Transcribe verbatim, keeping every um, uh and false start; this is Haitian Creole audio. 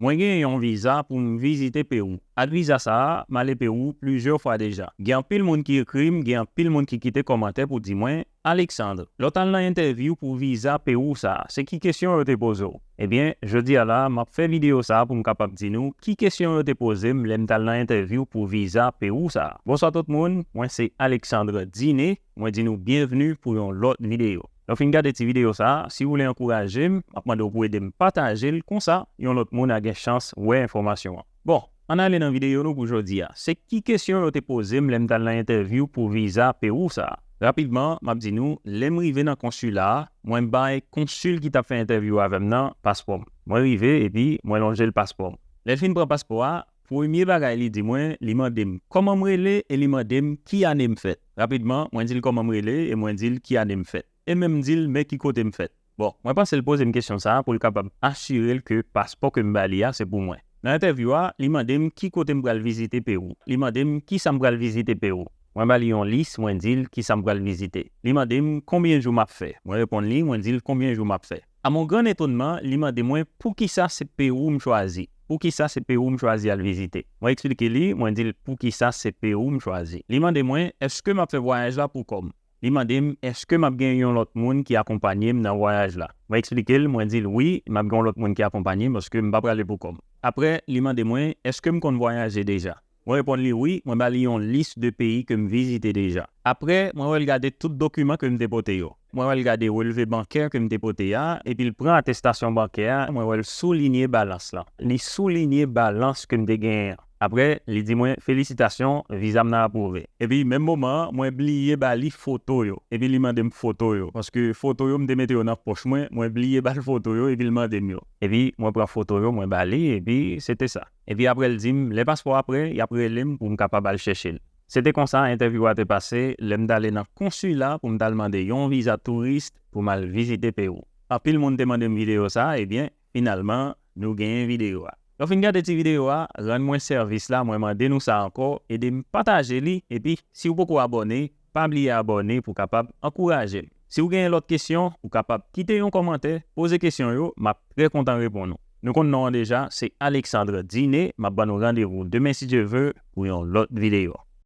Mwen gen yon viza pou m vizite Pewou. Ak viza sa a, m ale Pewou plizyè fwa deja. Gen anpil moun ki ekri m, gen anpil moun ki kite kòmantè pou di mwen, Alexandre, lè w t al nan entèvyou pou viza Pewou sa a, se ki kesyon yo te poze w? Ebyen, jodi a la, m ap fè videyo sa a pou m kapab di nou ki kesyon yo te poze m lè m t al nan entèvyou pou viza Pewou sa a. Bonswa tout moun, mwen se Alexandre Diné, mwen di nou byenvni pou yon lòt videyo. Lè w fin gade ti videyo sa a, si w vle ankouraje m, m ap mande w pou ede m pataje l, konsa yon lòt moun a gen chans wè enfòmasyon an. Bon, ann ale nan videyo nou pou jodi a. Se ki kesyon yo te poze m lè m t al nan entèvyou pou viza Pewou sa a? Rapidman, m ap di nou, lè m rive nan konsila a, mwen bay konsil ki t ap fè entèvyou avè m nan paspò m. Mwen rive epi mwen lonje l paspò m. Lè l fin pran paspò a, premye bagay li di mwen, li mande m kòman m rele e li mande m ki ane m fèt. Rapidman, mwen di l kòman m rele e mwen di l ki ane m fèt. E menm di l men ki kote m fèt. Bon, mwen panse l poze m kesyon sa a pou l kapab asire l ke paspò ke m ba li a se pou mwen. Nan entèvyou a, li mande m ki kote m pral vizite Pewou. Li mande m kisa m pral vizite Pewou. Mwen ba li yon lis, mwen di l kisa m pral vizite. Li mande m konbyen jou m ap fè. Mwen reponn li, mwen di l konbyen jou m ap fè. A mon gran etonman, li mande mwen poukisa se Pewou m chwazi. Poukisa se Pewou m chwazi al vizite. Mwen eksplike li, mwen di l poukisa se Pewou m chwazi. Li mande mwen èske m ap fè vwayaj la pou kò m. Li mande m èske m ap gen yon lòt moun ki akonpanye m nan vwayaj la. Mwen eksplike l, mwen di l wi, m ap gen yon lòt moun ki akonpanye m paske m pa prale pou kò m. Apre, li mande mwen èske m konn vwayaje deja. Mwen reponn li wi, mwen ba li yon lis de peyi ke m vizite deja. Apre, mwen wè l gade tout dokiman ke m te pote yo. Mwen wè l gade relve bankè ke m te pote a, epi l pran atestasyon bankè a, mwen wè l soulinye balans lan. Li soulinye balans ke m te genyen an. Apre, li di mwen, felisitasyon, viza m nan apwouve. Epi, menm moman an, mwen bliye ba li foto yo. Epi, li mande m foto yo. Paske foto yo, m te mete yo nan pòch mwen, mwen bliye ba l foto yo, epi l mande m yo. Epi, mwen pran foto yo, mwen ba li, epi se te sa. Epi apre, l di m, lè paspò a prè, y ap rele m pou m kapab al chèche l. Se te konsa entèvyou a te pase, lè m t ale nan konsila pou m t al mande yon viza touris pou m al vizite Pewou. Anpil moun te mande m videyo sa a, ebyen, finalman, nou genyen videyo a. Lè w fin gade ti videyo a, rann mwen sèvis la, mwen mande nou sa ankò, ede m pataje li, epi si w poko abòne, pa bliye abòne pou w kapab ankouraje m. Si w genyen lòt kesyon, ou kapab kite yon kòmantè, poze kesyon yo, m ap trè kontan reponn ou. Nou konn non an deja, se Alexandre Diné, m ap ban nou randevou demen si Dye ve pou yon lòt videyo.